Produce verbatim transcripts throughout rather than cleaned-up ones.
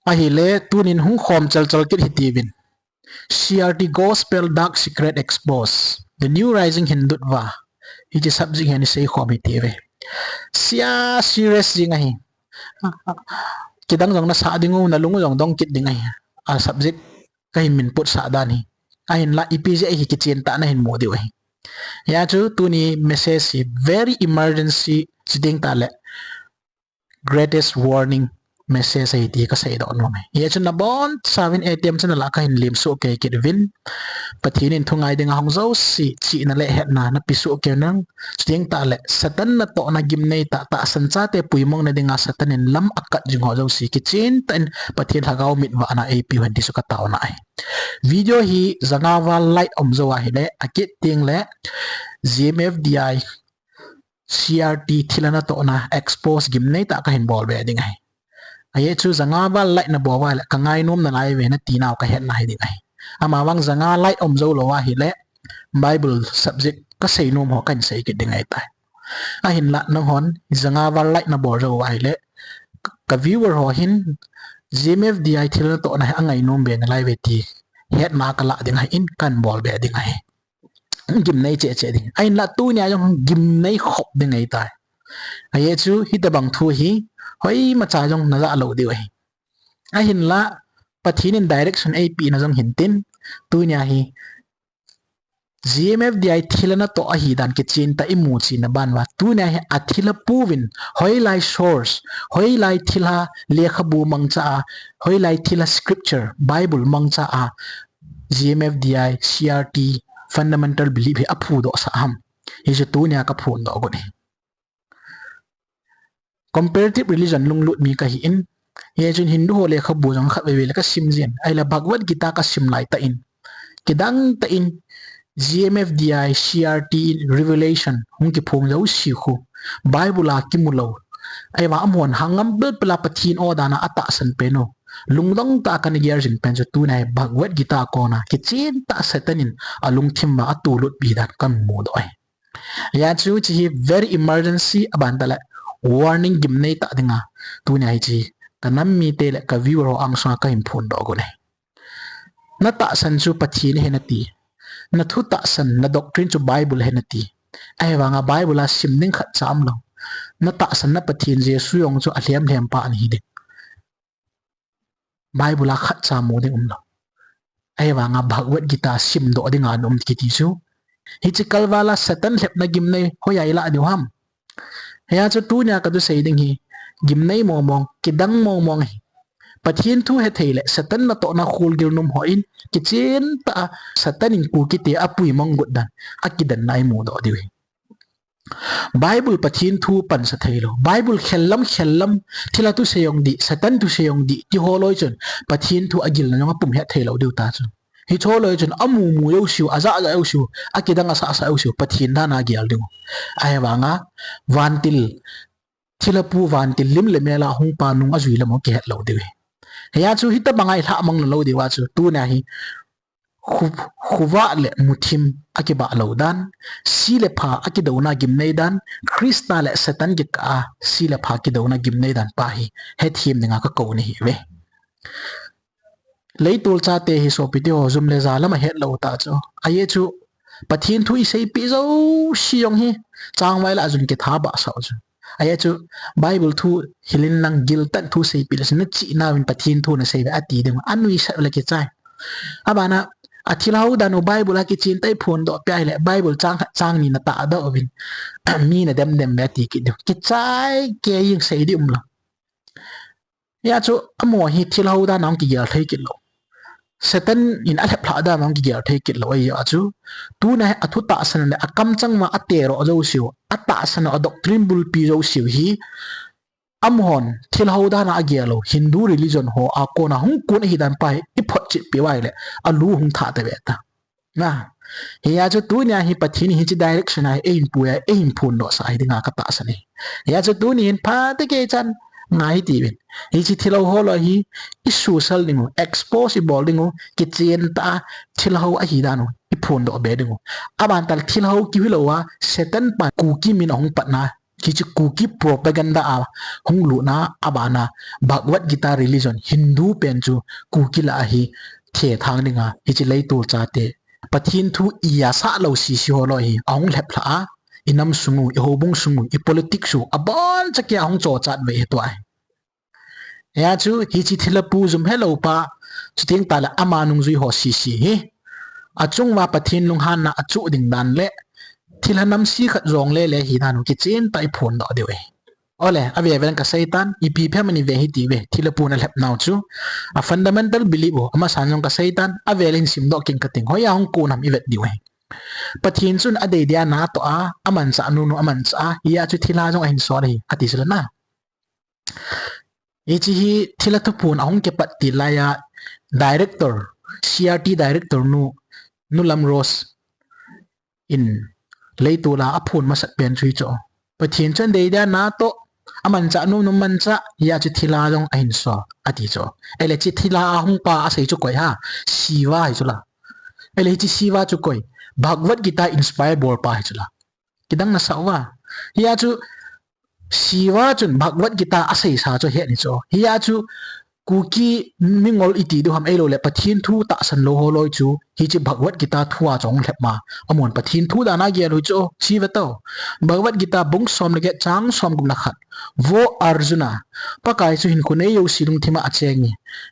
Ahile, tunin hung khom chalchal kit hitiuvin. C R T Gospel Dark Secret Expose. The New Rising Hindutva. Hiche subject hi ana seikhom hitiuve. Sia serious jing ahi. Kidang jong nasah ding u, nalung u jong dong kit ding ahi. A subject kahin min putsah dan hi. Ahinla ipi jeh ahi kichen tah nahin mu diu ahi. Hijeh chun tuni message hi very emergency, chuteng tahle greatest warning message ahi ti kasei doh nom e. Hijeh chun nabonchauvin A T M channel a kahin lemsuh kei kit uvin. Pathen in thungai dinga hung jouse, chihna le hetna napesuh kei unlang. Chuteng tahle, Satan natohna gimnei tah, tahsan chate puimong na dinga Satan in lam akat jing ho jouse, kichen tah in Pathen Lhagao mitvahna eipeu hen ti chu kataona ahi. Video hi janga val like um jou ahile, akit tengle G M F D I C R T thilha natohna expose gimnei tah kahin bol be ding ahi. Ajeh chu janga val like nabol uva ahile, kangainom nalai uve nati nau kahetna hi ding ahi. Amavang janga like um jou lou ahile, Bible subject kasei nom ho kahin sei kit ding ahitai. Ahinla nanghon janga val like nabol jou uva ahile, ka viewer ho hin G M F D I thilha natohna hi angainom be nalai uve ti hetna kalah ding ahin kahin bol be ding ahi. Gimnei cheh cheh ding. Ahinla tunia jong gimnei khop ding ahitai. Ajeh chu hitobang thu hi hoimacha jong najah lou diu ahi. Ahinla Pathen in direction eipeh na jong hintin, tunia hi G M F D I thilha natoh ahidan kichen tah imu cheh na ban uva, tunia hi athilha pu uvin, hoilai source, hoilai thilha lekhabu mangcha a, hoilai thilha scripture, Bible mangcha a, G M F D I, C R T, fundamental belief hi aphudoh sah ham. Hichu tunia kaphondoh got ahi. Comparative religion lunglut mi kahin, hijeh chun Hindu ho lekhabu jong khatvei vei le kasim jin. Ahile Bhagavad Gita kasim laitah in, kidang tah in G M F D I, C R T in Revelation hung kiphong jouse khu, Bible a kimu lou, ahivang amahon hangam pelpel a Pathen o dan a atahsan pen u, lungdong tah a kana gel jing pen chu tunia hi Bhagavad Gita a kona kichen tah Satan in alungthim uva atolut pi dan kahin mudoh ahi. Hijeh chun hiche hi very emergency, aban tahle warning gimnei tah dinga tunia hiche kanam mite le ka viewer ho angsunga kahin phondoh got ahi. Natahsan chu Pathen ahi nati. Nathu tahsan, na doctrine chu Bible ahi nati. Ahivanga Bible a sim ding khatcha umlou. Natahsan na Pathen Jesu jong chu alhem lhem pa ana hi ding. Bible a khatcha mu ding umlou. Ahivanga Bhagavad Gita simdoh dinga na um kiti chu, hiche kalval a Satan lhepna gimnei hoiya ilah diu ham. Hijeh chun tunia kathusei ding hi gimnei mong mong, kidang mong mong ahi. Pathen thu hethei le Satan natohna kholgil nom hon kichen tah a Satan in Kukite apuimong got dan, akidanna imudoh diu ahi. Bible Pathen thu pansa theilou, Bible khellam khellam, thilha thusei jong dih, Satan thusei jong dih ti ho loi chun Pathen thu agilna jong apum het theilou diu ta chu. Hiche ho loi chun amu mu jouseu, ajah jah jouseu, akidang asah sah jouseu Pathen dan a agel diu. Ahivanga vantil, thilha pu vantil lim le mel a hung pa nung ajui lam u kihet lou diu ahi. Hijeh chun hitobanga ilhah mang lou diu a chu tunia hi khu-, khovah le muthim akibah lou dan, si le pha akidouna gimnei dan, Christa le Satan kikah a si le pha kidouna gimnei dan pa hi hethem dinga kakou nahiuve. Leitol chate hi sopite ho jum le ja lam ahet lou ta chu. Ajeh chu Pathen thu iseipeh jouse jong hi changvai lah a jun kitha bah sah u chu. Ajeh chu Bible thu hilin lang giltah thu seipeh le chun nachihna uvin Pathen thu nasei uve ati ding u, anuisat u le kichai. Abana, athilha ho dan u Bible a kichen tah iphondoh peh ahile Bible chang khat chang ni natahdoh uvin, mi nadem dem uve ati kit diu. Kichai kei jeng sei ding umlou. Hijeh chun amaho hi thilha ho dan a hung kigel thei kit lou, Satan in alhep lhah dan a hung kigel thei kit lou ahi jeh chun, tunia hi athu tahsan le akamchang uva ateroh jouseu, atahsan u, adoctrine bulpi jouseu hi, amahon thilha ho dan a agel u Hindu religion ho a kona hung kon ahi dan pa hi iphotchet peh uva ahile alu hung thah tave ta. Na, hijeh chun tunia hi Pathen in hiche direction a hi eihin pui a, eihin phondoh sah ahi dinga katahsan ahi. Hijeh chun tuni hin phatah kei chan ngai hitiuvin. Hiche thilha ho loi hi isusal ding u, expose ibol ding u, kichen tah a thilha ho ahi dan u iphondoh be ding u. Aban tahle thilha ho kihi lou a, Satan pan Kuki min ahung patna Hiche Kuki propaganda a hung lutna a bana Bhagavad Gita religion Hindu pen chu Kuki lah a hi thethang dinga hiche leitol chate Pathen thu iya sah lou sisi ho loi hi ahung lhep lha a, i nam sung u, i houbung sung u, i politics u, abon chauva ahung chochat ve hi tua hi. Hia chu hiche thilha pu jum helou pa, chuteng tale ama nungjui ho sisi hi. Achung uva Pathen lunghanna achuh ding dan le, thilha namse khat jong lele hi dan u kichen tah a i phondoh diu ahi. Ole, ave ven ka seitan, ipi phem ani ve hiti ve, thilha pun alhep nau chu. A fundamental belief u, amasan jong ka seitan, ave le hin simdoh king kating, hoiya hung kon ham i vet diu ahi. Pathen chun adei dia natoh a, amanchah nunu amanchah a, hia chu thilha jong ahin sol ahi, ati chu la na. Hiche hi thilha thuphon ahung kipat til laiya director, C R T director nu, Nu Lam Rose in leitol a aphon masat pen chu hichu. Pathen chun adei dia natoh, amanchah nunu amanchah, hia chu thilha jong ahin sol, ati chu. Ele hiche thilha a hung pa asei chu koi ham, Shiva hi chu la. Ele hiche Shiva chu koi, Bhagavad Gita inspire bol pa hi chu la. Kidang na sa uva. Hia chu Shiva chun Bhagavad Gita aseisa chu het ni chu. Hia chu Kuki mingol iti diu ham eilou le Pathen thu tahsan lou ho loi chu hiche Bhagavad Gita thu a chu ahung lhep ma. Amun Pathen thu dan a gel u chu chi ve tao. Bhagavad Gita bung som le get chang som gup na khat. Vo Arjuna, Pakai chu hinkho nei jouse lungthim a acheng e.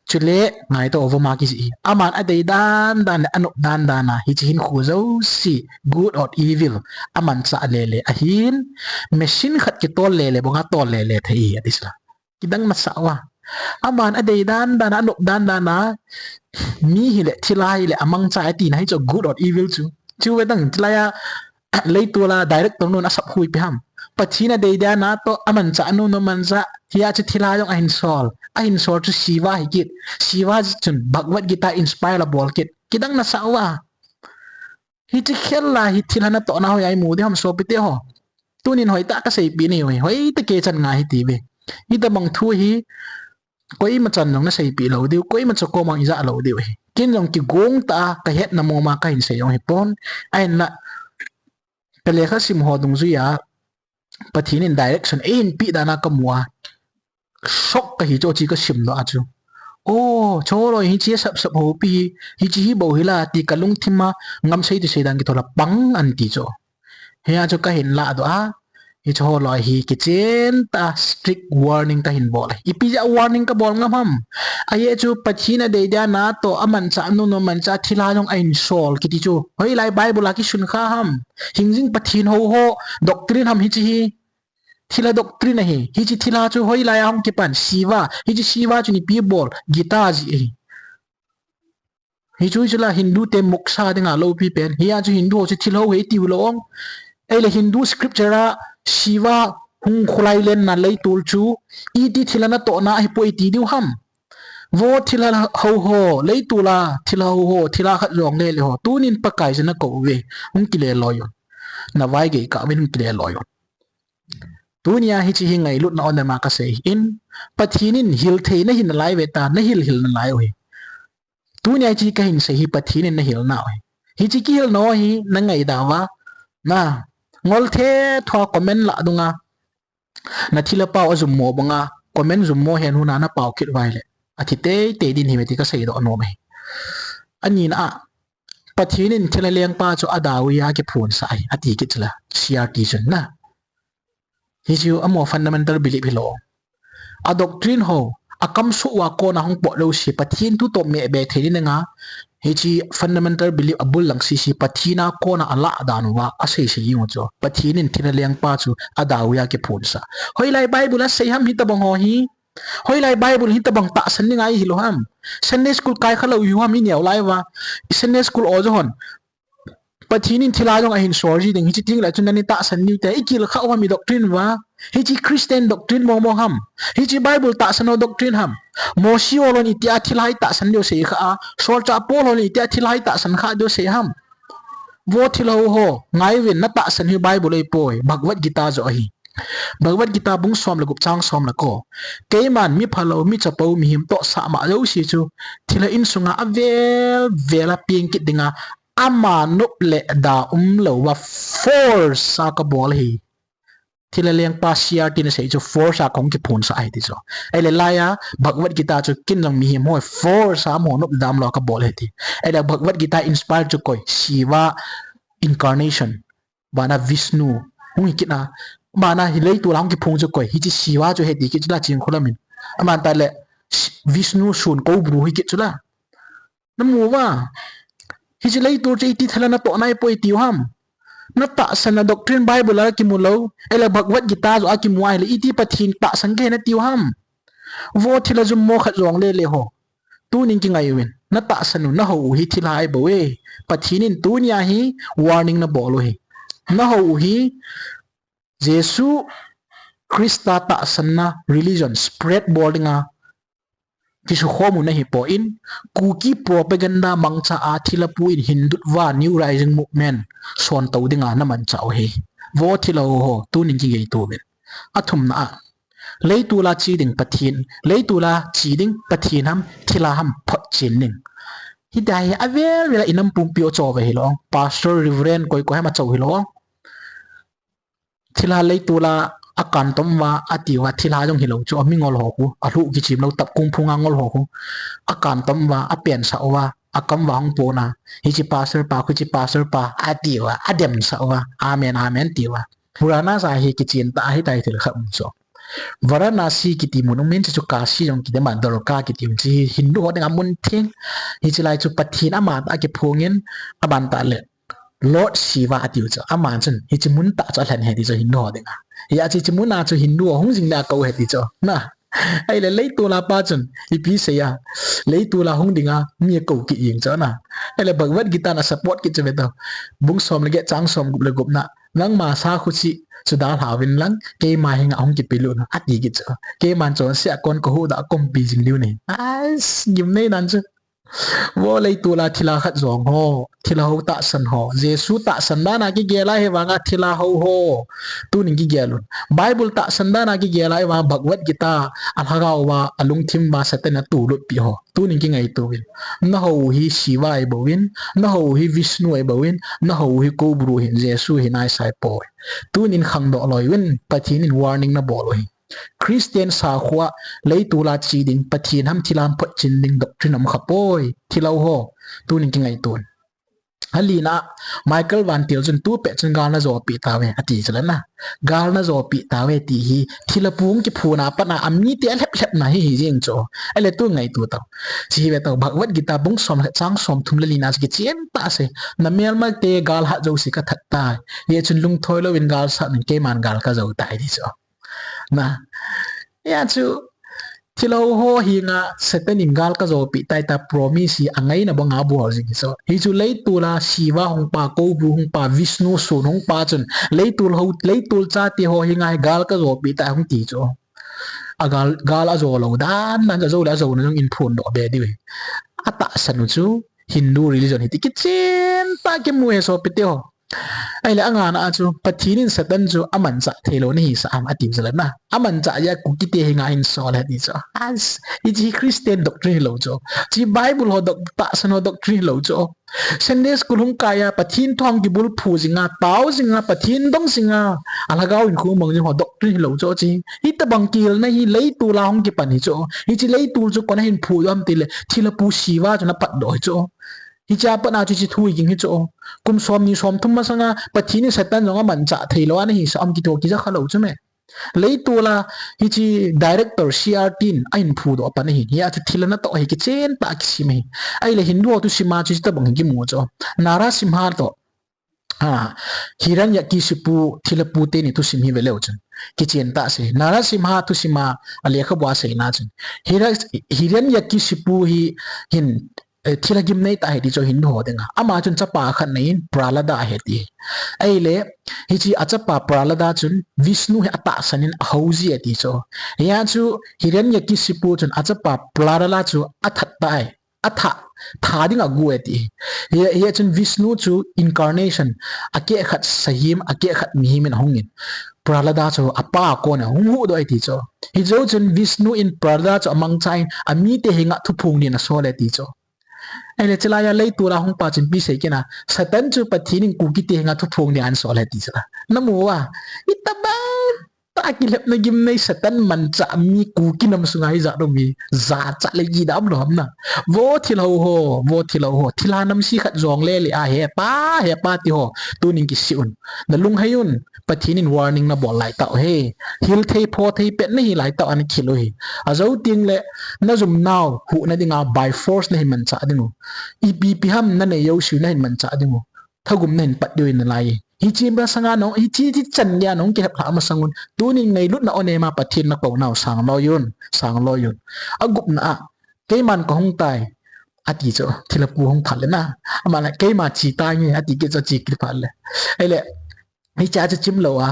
Chule ngai tao, vo ma kijih hi. Aman adei dan dan le anop dan dan a hiche hinkho jouse, good or evil, amanchah lele ahin, machine khat kitol lele banga tol lele thei ahi, ati chu la. Kidang na sa uva. Aman adei dan dan a, anop dan dan a, mi hile thilha hile amangcha atina hi chu good or evil chu. Chu ve dang thilha a leitol a director nun asap hui pi ham. Pathen adei dia natoh, amanchah nunu amanchah, hia chu thilha jong ahin sol. Ahin sol chu Shiva hi kit. Shiva chun Bhagavad Gita inspire abol kit. Kidang na sa uva. Hiche khel a hi thilha natohna hoiya i mu diu ham sopite ho. Tunin hoitah ka seipeh nahi uve. Hoitah kei chan ngai hiti ve. Hitobang thu hi koima chan jong na seipeh lou diu, koima chakoma i ja lou diu ahi. Ken jong kigong tah a ka hetna moma kahin sei jong hi pon. Ahinla ka lekha sim ho dungjui a Pathen in direction eihin peh dan a ka mu a, shock kahi chu, hiche ka simdoh a chu. O, cholo hiche sap sap ho pi, hiche hi bou hi la ti ka lungthim a ngam sei ti sei dan kithol a pang an ti chu. Hia chu kahin ladoh a, hiche ho loi hi kichen tah a strict warning kahin bol ahi. Ipi jeh a warning ka bol ngam ham? Ajeh chu Pathen adei dia natoh, amanchah nunu amanchah, thilha jong ahin sol kiti chu hoilai Bible a kisun kha ham? Hingjing Pathen hou ho doctrine ham hiche hi? Thilha doctrine ahi. Hiche thilha chu hoilai a hung kipan? Shiva. Hiche Shiva chun ipi abol? Gita jih ahi. Hichu chu la Hindu te moksha dinga loupi pen. Hia chu Hindu ho chu thilha hou ahi tiu lou ong. Eile Hindu scripture a Shiva hung kholai lenna leitol chu iti thilha natohna ahipoi ti diu ham? Vo thilha hou ho, leitol a thilha hou ho, thilha khat jong lele ho. Tunin Pakai chu na kou ve. Hung kile loi un. Na vai gei kah uvin hung kile loi un. Tunia hiche hi ngailutna on dema ka sei in, Pathen in hil thei na hi nalai ve ta, na hil hil nalai u hi. Tunia hiche kahin sei hi Pathen in na hil nau hi. Hiche kihilna u hi na ngaidam uva, na ngol thethoa comment lah dunga, na thilha pao a jummo banga, comment jummo hen huna na pao kit uva ahile, athi teitei din hi ve ti ka seidoh nom ahi. Anina a, Pathen in thilha lengpa chu adau a kiphonsah ahi, ati kit chu la, C R T chun na. Hichu amaho fundamental belief hilou. A doctrine ho, akam suh uva kona hung pot lou si, Pathen thu toh meh be thei ni nga, hiche fundamental belief abul lang sisi, Pathen a kona alah dan uva, asei sei jing u chu. Pathen in thilha lengpa chu adau a kiphonsah. Hoilai Bible a sei ham hitobang ho hi? Hoilai Bible hitobang tahsan dinga i hil u ham? Sunday school kai kha lou u ham i neo lai uva? I Sunday school oja hon, Pathen in thilha jong ahin sol ji ding, hiche teng le chun nani tahsan diu te, i kil kha u ham i doctrine uva? Hiche Christian doctrine mong mong ham? Hiche Bible tahsan ho doctrine ham? Mosi ho lon itia thilha i tahsan diu sei kha a, Solchah Paul ho lon itia thilha i tahsan kha diu sei ham? Vo thilha hou ho, ngai uvin, na tahsan hi Bible ahipoi, Bhagavad Gita joh ahi. Bhagavad Gita bung som le gup chang som le ko. Keiman mi phalou, mi chapou, mihem toh sahma jouse chu thilha insunga avel vel a peng kit dinga, ama nop le da umlou uva force a kabol ahi. Thilha lengpa C R T in asei chu force a kahung kiphonsah ahi ti chu. Ahile laiya Bhagavad Gita chu ken jong mihem ho force a amaho nop dam lou a kabol ahi ti. Ahile Bhagavad Gita inspire chu koi? Shiva incarnation. Bana Vishnu. Hung hi kit na. Bana hi leitol a hung kiphong chu koi? Hiche Shiva chu ahi ti kit chu la Chingkholam in. Aman tale Vishnu sun Koubru hi kit chu la. Namu uva? Hiche leitol chu iti thei a natoh nai poi tiu ham? Natahsan a doctrine Bible a kimu lou, ahile Bhagavad Gita joh a kimu ahile iti Pathen tahsan kahi natiu ham? Vo thilha jummo khat jong lele ho. Tunin kingai uvin. Natahsan u, nahou u hi thilha ahi bou e. Pathen in tunia hi warning nabol u hi. Nahou u hi Jesu Christa tahsanna religion spread bol dinga kisukhom u nahi poi, Kuki propaganda mangcha a thilha pu in Hindutva New Rising Movement sontou dinga namanchah u hi. Vo thilha ho, tunin kingaito uvin. Athumna a, leitol a che ding Pathen, leitol a che ding Pathen ham, thilha ham photchen ding. Hitia hi avel vel a inam pumpi u cho ve hilou. Pastor, Reverend, koi koi ham a cho hilou. Thilha leitol a akantom uva, ati uva, thilha jong hilou chu, amingol ho khu, alhuh kichim lou, tapkung phunga ngol ho khu, akantom uva, apensah uva, akam uva hung pona, hiche pastor pa, hiche pastor pa, ati uva, ademsah uva, amen, amen, ti uva. Purana sa hi kichen tah ahitai thil khat um chu. Varanasi kiti mun um in, chuchu Kashi jong kiti ma, Dwarka kiti um chu Hindu ho dinga mun theng. Hiche lai chu Pathen amatah a kiphong in, aban tah le Lord Shiva atiu chu. Aman chun hiche mun tah chu alhen ahi ti chu Hindu ho dinga. Hia chu hiche mun a chu Hindu ho hung jing le akou ahi ti chu. Na. Ahile leitol a pa chun ipi sei a, leitol a hung dinga mi akou kit jeng chu na. Ahile Bhagavad Gita in a support kit chu ve tao. Bung som le get chang som gup le gupna. Nangma sakhuchi chu dalha uvin lang, keima henga hung kipelut un, ati kit chu. Keiman chonse a kon kahuhdoh a kaumpi jing diu ahi. Ais, gimnei nan chu. Vo leitol a thilha khat jong ho, thilha ho tahsan ho, Jesu tahsan dan a kigel a, hivanga thilha ho ho, tunin kigel un. Bible tahsan dan a kigel a, hivanga Bhagavad Gita, alhagao uva, alungthim uva Satan in atulut pi ho, tunin kingaito uvin. Nahou u hi Shiva ahi bou in, nahou u hi Vishnu ahi bou in, nahou u hi Koubru ahin, Jesu ahi naisai poi. Tunin khangdoh loi uvin, Pathen in warning nabol u ahi. Christian sakhua leitol a che ding, Pathen ham thilha ham photchen ding doctrine um kha poi, thilha ho, tunin kingaito un. Alina, Michael Vantil chun tupet chun gal najopeh tauve, ati chu le na. Gal najopeh tauve ti hi, thilha pu hung kiphong a pat a, amite alhep lhep na hi hi jeng chu. Ahile tu ngaito tao. Che hi ve tao, Bhagavad Gita bung som le chang som thum le lina chu kichen tah a sei. Namelmate gal hat jouse kathat tai. Hijeh chun lungthoi louvin gal sat un, keiman gal kajou tai ti chu. Na. Hia chu, thilha ho henga Satan in gal kajopeh tai tia promise hi angaina banga abol jing hi chu. Hichu leitol a Shiva hung pa, Koubru hung pa, Vishnu sun hung pa chun, leitol ho, leitol chate ho henga hi gal kajopeh tai hung ti chu. Agal, gal ajo lou dan, dan ajo le ajouna jong in phondoh be diu ahi. Atahsan u chu Hindu religion ahi ti kichen tah a kimu e sopite ho. Ahile angana a chu, Pathen in Satan chu amanchah theilou nahi sah am, ati chu le na. Amanchah jeh a Kukite henga ahinsol ahi ti chu. As, hiche hi Christian doctrine hilou chu. Hiche Bible ho doc-, tahsan ho doctrine hilou chu. Sunday school hung kai a, Pathen thu hung kibulphu jing a, tao jing a, Pathen dong jing a, alhagao hinkho mang jing ho doctrine hilou chu hiche. Hitobang kihilna hi leitol a hung kipan hi chu. Hiche leitol chu koin ahin phudoh ham tile, thilha pu Shiva chun apatdoh hi chu. Hichea pat a chu hiche thu hi ging hi chu. Kum somni somthum masanga Pathen in Satan jong amanchah theilou a nahi sah am kiti ho kija khalou chu me. Leitol a hiche director C R T in ahin phudoh pan ahi. Hia chu thilha natoh hi kichen tah a kisem ahi. Ahile Hindu ho thusim a chu hitobang hi kimu chu. Narasimha toh, a, Hiranyakashipu thilha pu teni thusim hi veleu chun, kichen tah a sei. Narasimha thusim a, alekhabu a seina chun, Hira-, Hiranyakashipu hi hin, eh, thilha gimnei tah ahi ti chu Hindu ho dinga. Ama chun chapa khat nei in Prahlada ahi ti. Ahile, hiche achapa Prahlada chun Vishnu hi atahsan in ahou ji ahi ti chu. Hia chu Hiranyakashipu chun achapa Prahlada chu athat tai. Atha, tha dinga agu ahi ti. Hi, hia chun Vishnu chu incarnation, akeh khat sahem, akeh khat mihem in ahung in, Prahlada chu apa a kon a hung huhdoh ahi ti chu. Hijou chun Vishnu in Prahlada chu amangcha in, amite henga thuphong din asol ahi ti chu. Ahile chulai a leitol a hung pa chun ipi sei kit na, Satan chu Pathen in Kukite henga thuphong din ahinsol ahi ti chu. Namu uva, hitobang Tah kilhepna gimnei Satan manchah mi Kuki nam sunga hijat um hi. Jachat le kidam lou ham na. Vo thilha ho, vo thilha ho. Thilha namse khat jong le le a hepa, hepa ti ho. Tunin kisih un. Nalunghei un. Pathen in warning nabol lai tah u hi. Hil thei pho thei pet nahi lai tah u ana khel u hi. Ajou teng le najum nau huhna dinga by force nahin manchah ding u. Ipi pi ham nanei jouse u nahin manchah ding u. Thagum nahin pat diu ahi nalai. Hiche masanga nahung, hiche, hiche chan geiya nahung kilhep lhah masang un. Tunin ngailutna onem a Pathen nakou nau sang loi un, sang loi un. Agupna a, keiman kahung tai. Ati chu, thilha pu hung phat le na. Aman la, keima che tange, ati kit chu che kit phat le. Ahile, hiche a chu chim lou a,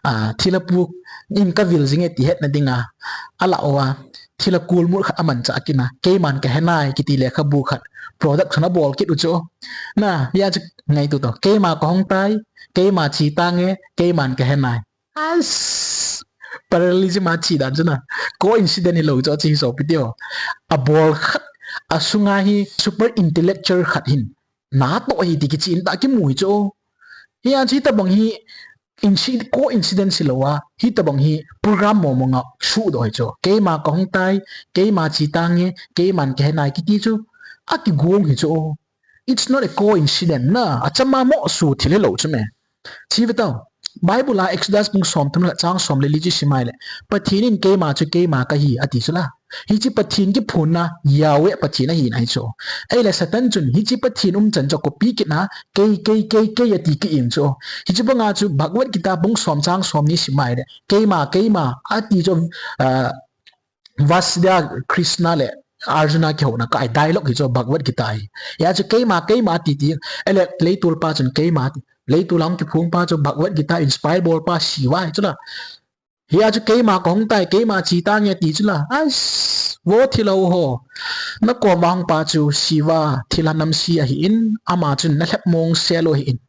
a, thilha pu in kavil jing e ti hetna dinga. Alah uva, thilha kulmul khat amanchah kit na, keiman kahe nai, kiti lekhabu khat. Production abol kit u chu. Na, hia chu ngaito tau. Keima kahung tai, keima che tange, keiman kahe nai. As, parallelism a che dan chu na. Coincidence hilou chu ache hi sopi teho. Abol khat, asunga hi super intellectual khat hin. Natoh hi ti kichen tah kimu hi chu. Hia chu hitobang hi inci-, coincidence hilou a, hitobang hi program mong mong a suhdoh hi chu. Keima kahung tai, keima che tange, keiman kahe nai kiti chu. Akigong hi chu. It's not a coincidence na. Achama moh su thil hilou chu me. Che ve tau. Bible a Exodus bung somthum le khat chang som le li chu sim a ahile. Pathen in keima chu keima kahi ati chu la. Hiche Pathen kiphonna Yahweh Pathen ahina hi chu. Ahile Satan chun hiche Pathen umchan chu copy kit na kei, kei, kei, kei ati kit in chu. Hiche banga chu Bhagavad Gita bung som chang som ni sim a ahile. Keima, keima ati chu, ah, Vasudeva Krishna le Arjuna kihouna kah a dialogue hi chu Bhagavad Gita hi. Hia chu keima, keima ti ti. Ahile, leitol pa chun keima ti. Leitol a hung kiphong pa chu Bhagavad Gita inspire bol pa Shiva hi chu la. Hia chu keima kahung tai, keima che tange ti chu la. As, vo thilha ho. Nakoma hung pa chu Shiva, thilha namse ahin, ama chun nalhep mong sel u ahin.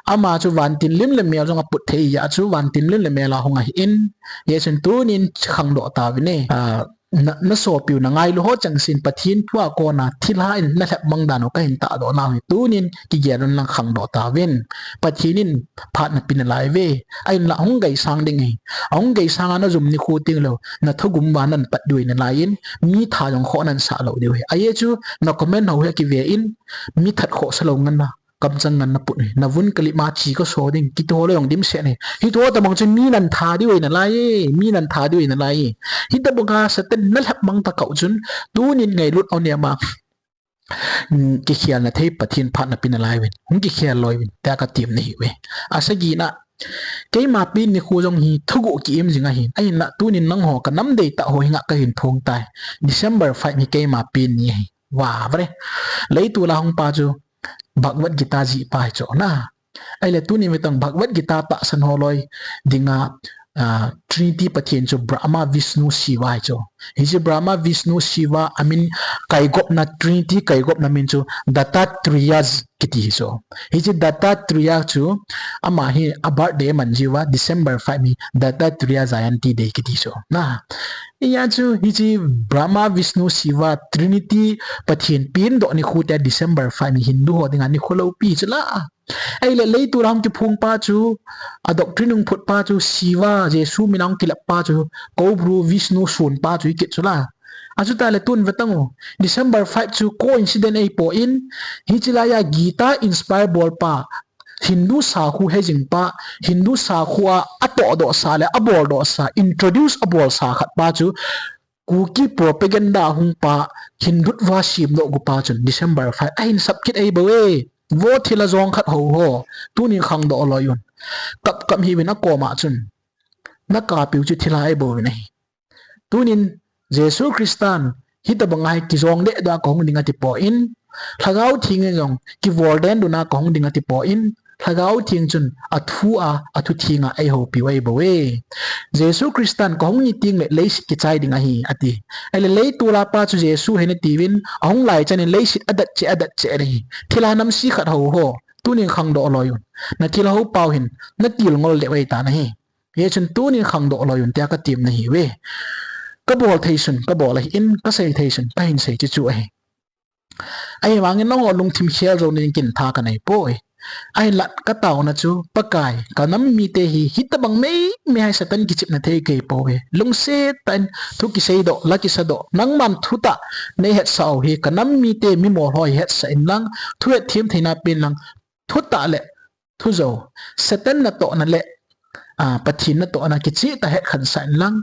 Ama chu vantil lim le mel jong aput thei a chu vantil lim le mel a hung ahin. Hijeh chun tunin khangdoh tauvin e. Ah, na, nasopiu nangailu ho changseh in Pathen thu a kona thilha in nalhep mang dan u kahin tahdoh nau hi. Tunin kigel un lang khangdoh tauvin. Pathen in phat napeh nalai uve. Ahinla hung gaisang ding ahi. Ahung gaisang a najum nikho teng leh nathagum uva nahin pat diu ahi nalai in. Mi that jong khoh nahin sah lou diu ahi. Ajeh chu na comment ho hi akive in. Mi that khoh sa lou ngan na. Kamchang ngan naput e. Navun kalip ma che kaso ding. Kiti ho le jong dimset e. Hiche ho tobang chun mi nahin that diu ahi nalai e. Mi nahin that diu ahi nalai e. Hitobang a Satan nalhep mang tah kah u chun. Tunin ngailut u anem a. Hmm, kikhelna thei Pathen phat napeh nalai uvin. Hung kikhel loi uvin. Tia katem nahi uve. Asagina. Keima pen nikho jong hi thuguh ki-im jing ahi. Ahinla tunin nangho kanam deitah ho henga kahin phong tai. December five hi keima pen ni ahi. Vah, vah le. Leitol a hung pa chu Bhagavad Gita jih pa hi chu na. Ahile tunin ve tang Bhagavad Gita tahsan ho loi dinga, ah, Trinity Pathen chu Brahma, Vishnu, Shiva hi chu. Hiche Brahma, Vishnu, Shiva amin kaigopna Trinity kaigopna min chu Dattatreya kiti hi chu. Hiche Dattatreya chu ama hi a birthday aman jiuva December five hi Dattatreya Jayanti Day kiti chu. Na. Hia chu hiche Brahma, Vishnu, Shiva, Trinity Pathen pendoh nikho tia December five hi Hindu ho dinga nikho loupi chu la. Ahile leitol a hung kiphong pa chu, a doctrine hung phut pa chu, Shiva, Jesu min a hung kilep pa chu, Kobru, Vishnu, sun pa chu hi kit chu la. Achutah le tun ve tang u. December five chu coincidence ahipoi. Hiche laiya Gita inspire bol pa, Hindu sakho hejing pa, Hindu sakho a atohdoh sa le aboldoh sa, introduce abol sa khat pa chu, Kuki propaganda hung pa, Hindutva semdoh gu pa chun December five ahin sap kit ahi bou e. Vo thilha jong khat ho ho. Tunin khangdoh loi un. Kap kap hih uvin akoma chun. Nakapiu chu thilha ahi bouvin ahi. Tunin Jesu Christan hitobang a hi kijong deh deh a kahung ding ati poi. Lhagao Theng in jong kivol den dun a kahung ding ati poi. Lhagao Theng chun athu a, athu theng a eihoupiu ahi bou e. Jesu Christan kahung ni teng le leiset kichai ding ahi, ati. Ahile leitol a pa chu Jesu ahi nati uvin, ahung lai chan in leiset adat cheh, adat cheh ahi. Thilha namse khat ho ho. Tunin khangdoh loi un. Na thilha ho pau hin, natil ngol deh u ahi tan ahi. Hijeh chun tunin khangdoh loi un tia katem nahi uve. Kabol thei sun, kabol ahin, kasei thei sun, kahin sei chu chu ahi. Ahivangin nangho lungthim khel jou ding kin tha kanei poi. Ahinlah ka taona chu, Pakai, ka nam mite hi, hitabang meimei hi Satan kichepna thei kei pouve. Lungset tah in thu kiseidoh, la kisadoh, nangman thutah nei hetsah u hi, ka nam mite mi molho hi hetsah in lang, thu hetthem theina pen lang, thutah le thujou, Satan natohna le, a, Pathen natohna kichehtah hetkhen sah in lang,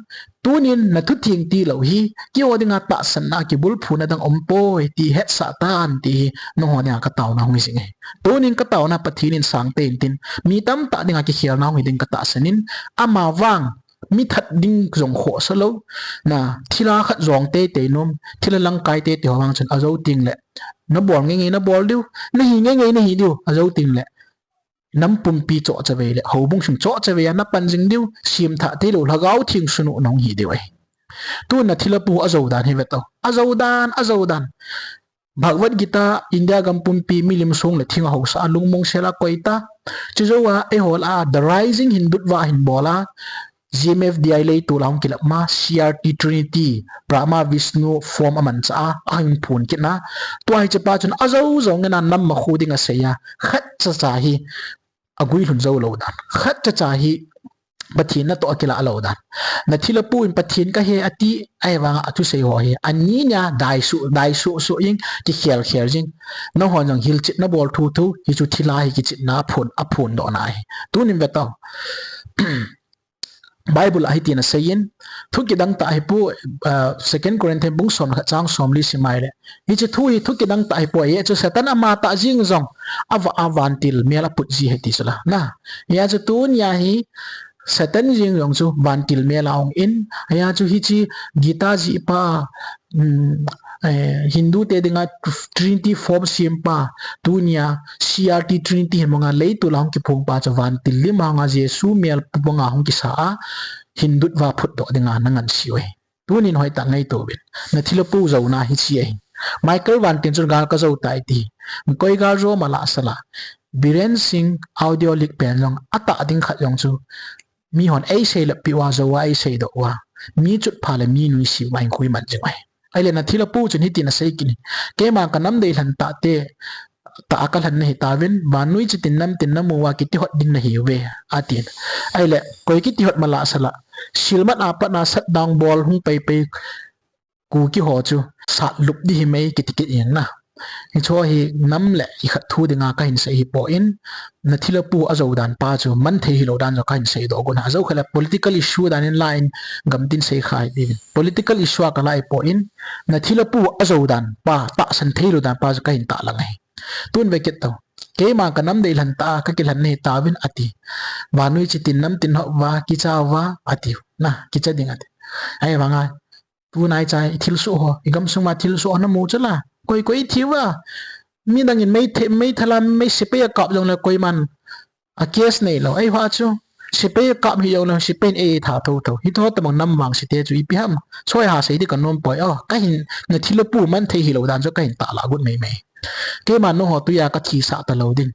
tunin na thu theng tilou hi, keiho dinga tahsanna kibulphuna dang umpoi, ti hetsah tan ti hi, nangho dinga ka taona hung hi jing e. Tunin ka taona Pathen in sangtah in tin, mi tamtah dinga kikhelna hung hi ding ka tahsan in, amavang, mi that ding jong khohsa lou, na thilha khat jong teitei nom, thilha langkai teitei ho vang chun ajou teng le, nabol ngeingei nabol diu, nahi ngeingei nahi diu, ajou teng le, nam pumpi chohchavei le, houbung sung chohchavei a napan jing diu, semthah theilou, Lhagao Theng sunu nahung hi diu ahi. Tun na thilha pu ajou dan hi ve tao. Ajou dan, ajou dan. Bhagavad Gita, India gam pumpi milim song le thing a haosa a lungmong sel a koi ta. Chujou a, eiho lah a, The Rising Hindutva hin bol a, G M F D I leitol a hung kilap ma, C R T Trinity, Brahma Vishnu form amanchah a, ahung phun kit na. Tua hiche pa chun ajou jou ngen a nam makhu ding asei a, khatcha cha hi, aguilhun jou lou dan. Khatcha cha hi, Pathen natoh akilah lou dan. Na thilha pu in Pathen kahi ati, ahivang a thusei ho hi, ani nia, daisuh, daisuh suh jing, kikhel khel jing. Nahon jong hilchetna bol thuthu, hichu thilha hi kichetna aphon, aphondohna ahi. Tunin ve tao. Bible a hitin asei in, thu kidang tah hi pu, ah, Second Corinthians bung som le khat chang somli sim a ahile. Hiche thu hi thu kidang tah hi poi, hichu Satan amatah jeng jong, ava, avantil mel aput ji ahi ti chu la. Na, hichu tunia hi Satan jeng jong chu vantil mel a hung in, hichu hiche Gita jih pa, um, eh, Hindu te dinga Trinity form sem pa, tunia C R T Trinity hin manga leitol a hung kiphong pa chu vantil lim a hung a Jesu mel pu banga hung kisa a, Hindutva phutdoh dinga na ngansi u ahi. Tunin hoitah ngaito uvin. Na thilha pu jouna hiche ahi. Michael Vantil chun gal kajou tai ti. Koi gal jou ma la sala. Biren Singh audio leak pen jong atah ding khat jong chu. Mihon eisei le pi uva jou a eisei doh uva. Mi chutpha le mi nuisi uva hin khui man jing uve. Ahile na thilha pu chun hitin asei kit in. Keima ka nam deilhen tah te, tah a kalhen nahi tauvin, vannoi chitin namtin namu uva kiti hot ding nahiuve, atin. Ahile, koi kiti hot ma la sala. Silmat a pat na sat dang bol hung pei pei Kuki ho chu sat lup di hi mai kiti kit in na. Hicho hi nam le ikhat thu dinga kahin sei hi poi, na thilha pu ajou dan pa chu man thei hilou dan jong kahin sei doh gon a. Ajou khat le political issue dan in la in gamtin sei kha hi. Political issue a kala hi poi, na thilha pu ajou dan pa, tahsan thei lou dan pa chu kahin tahlang ahi. Tun ve kit tao. Keima ka nam deilhen tah a kakilhen nahi tauvin ati. Vannoi chitin namtin hot uva, kicha uva, ati. Na, kicha ding ati. Ahivang a, tunai chai, i thilsoh ho, i gamsung ma thilsoh ho namu chu la. Koi koi thi uva. Midang in mei the, meithal a, mei sepai akap jong le koiman a case neilou. Ahivang chu, sepai akap hi jong le, sepai in eitha thotho. Hitobang nam vangse te chu ipi ham. Choi ha sei di kanom poi. Oh, kahin, na thilha pu man thei hilou dan chu kahin tahlah got mei mei. Keima nangho tuiya kathisah talou ding.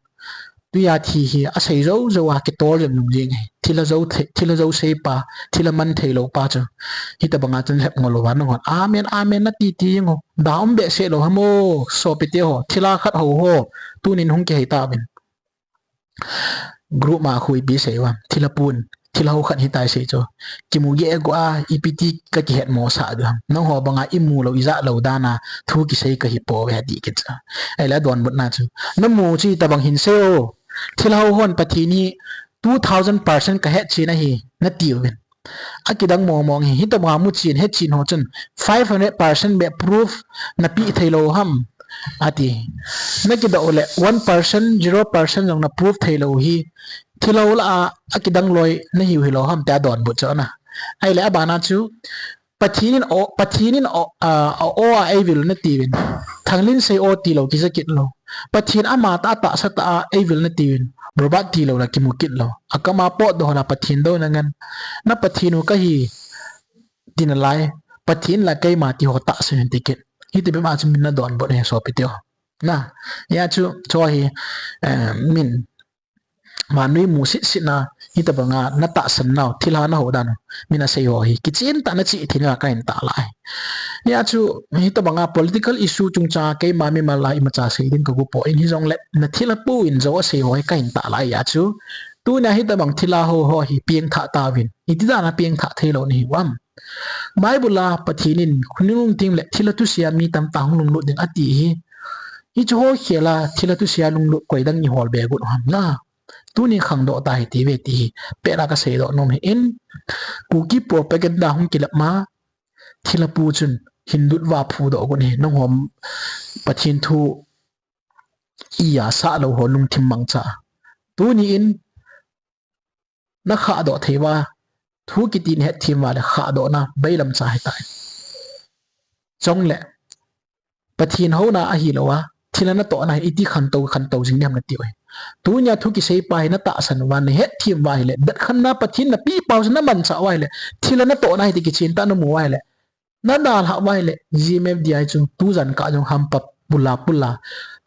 Tuiya thi hi asei jou jou a kitol jeng jeng e. Thilha jou thei, thilha jou sei pa, thilha man thei lou pa chu. Hitobang a chun lhep ngol uva nanghon. Amen, amen nati ti jeng o. Da um behseh lou ham o, sopite ho, thilha khat ho ho. Tunin hung kihei tauvin. Group ma khu ipi sei uvam. Thilha pun, thilha ho khat hitai sei chu. Kimu geh go a, ipi ti kakihet mosah diu ham. Nangho banga imu lou, ija lou dan a, thu kisei kahi pouve ati kit chu. Ahile adonbutna chu. Namu chu itobang hin sei o. Thilha ho hon Pathen hi two thousand percent kahetchen ahi, nati uvin. Akidang mong mong hi, hitobang a muchen, hetchen ho chun five hundred percent beh proof napeh thei lou ham, ati. Nakidoh u le one percent, zero percent jong na proof thei lou hi, thilha ho lah a, akidang loi nahiu hilou ham, tia donbut chu ana. Ahile abana chu, Pathen in o, Pathen in o, a, a o a eivil nati uvin. Thanglinsei o tilou, kija kit lou. Pathen amatah a tahsa tah a eivil nati uvin. Robert tilou la kimu kit lou. Akam a potdoh la Pathen douna ngen. Na Pathen u kahi, ti nalai. Pathen la keima ti ho tahsan in ti kit. Hiti bep a chu min nadonbut e sopite ho. Na, hia chu, chu hi, eh, min. vannoi mu sitsit na, hitobanga natahsan nau, thilha naho dan u, min asei ho hi kichen tah a nache thei dinga kahin tahlah ahi. Hia chu, hitobanga political issue chungchang a keima mimal a imacha sei ding kago poi, hijongle nathilha pu in jou asei ho hi kahin tahlah ahi. Hia chu, tunia hitobang thilha ho ho hi pengthah tauvin, iti dan a pengthah theilou nahiu ham? Bible a Pathen in khonung lungthim le thilha thusei a mi tamtah hung lunglut ding ati hi, hichu ho khel a thilha thusei a lunglut koi dang in hol be got u ham na? Tuni khangdoh tahite ve ti hi pehna kaseidoh nom ahin, Kuki propaganda hung kilep ma, thilha pu chun hin lut uva phudoh got ahi, nangho Pathen thu iya sah lou ho lungthim mangcha. Tuni in nakhahdoh thei uva, thu kiti nahetthem uva le khahdohna bailam cha ahitai. Chule, Pathen houna ahilouva, thilha natohna hi iti khantou, khantou jing diham natiu ahi. Tunia thu kisei pa hi natahsan uva, nahetthem uva ahile, vetkhenna Pathen napeh pau chu namanchah uva ahile, thilha natohna hi ti kichen tah a namu uva ahile, nadalhah uva ahile, G M F D I chu tujan kah jong hampa pula pula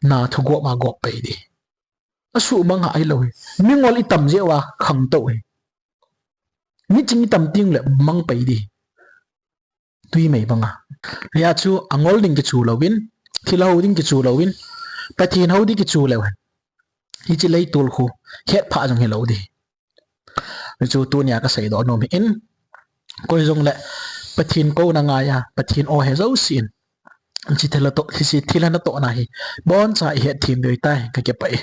na thugop ma gop pai di. Asuhmang hah hilou hi. Mingol itam jeh uva khangtou hi. Miching itam tengle mang pai di. Twi mei banga. Hia chu angol ding kichu louvin, thilha ho ding kichu louvin, Pathen ho ding kichu leu hen, hiche leitol khu hetphah jong hilou di. Hichu tunia kaseidoh nom ahin, koi jongle Pathen kouna ngaiya, Pathen o he jouse in, hiche thilha to, hiche thilha natohna hi boncha ihetthem diu ahitai, kakipah e.